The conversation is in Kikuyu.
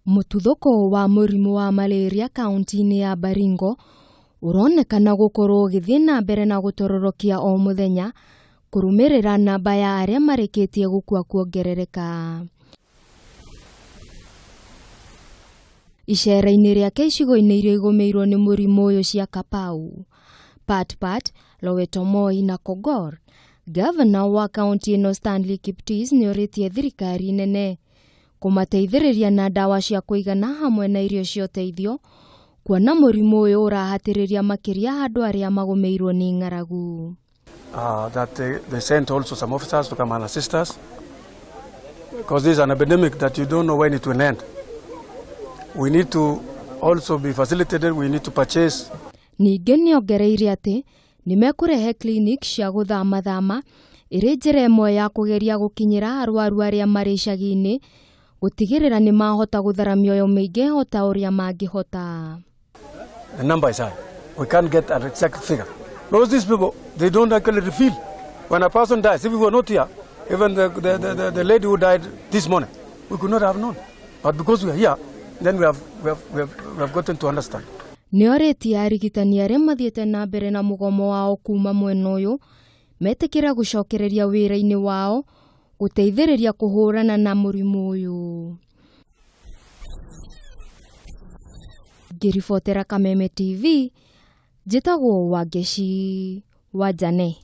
Mũtuthũko wa mũrimũ wa malaria kaunti-inĩ ya Baringo ũronekana gũkorwo ũgĩthiĩ na mbere na gũtororokia o mũthenya kũrũmĩrĩra namba ya arĩa marĩkĩtie gũkua kuongerereka. Icera-inĩ rĩake icigo-inĩ iria igũmĩirwo nĩ mũrimũ ũyũ cia Kapau, Patpat, Lowetomoi na Kogor, Gavana wa kaunti ĩno Stanley Kiptis nĩorĩtie thirikari nene kũmateithĩrĩria na ndawa cia kũigana hamwe na irio cia ũteithio kuona mũrimũ ũyũ ũrahatĩrĩria makĩria andũ arĩa magũmĩirwo nĩ ng'aragu. That they sent also some officers to come and assist us because this is an epidemic that you don't know when it will end. We need to also be facilitated, we need to purchase. Ningĩ nĩongereire atĩ nĩmekũrehe clinic cia gũthamathama ĩrĩ njĩra ĩmwe ya kũgeria gũkinyĩra arwaru arĩa marĩ icagi-inĩ gũtigĩrĩra nĩ mahota gũthara mĩoyo mĩingĩ o ta ũrĩa mangĩhota. The number is high. We can't get an exact figure. Because these people, they don't actually reveal. When a person dies, if we were not here, even the lady who died this morning, we could not have known. But because we are here, then we have gotten to understand. Nĩorĩtie arigitani arĩa mathiĩte na mbere na mũgomo wao kuma mwena ũyũ metĩkĩra gũcokereria wĩra-inĩ wao gũteithĩrĩria kũhũrana na mũrimũ ũyũ. Ngĩribotera Kameme TV, njĩtagwo Wangeci wa Jane.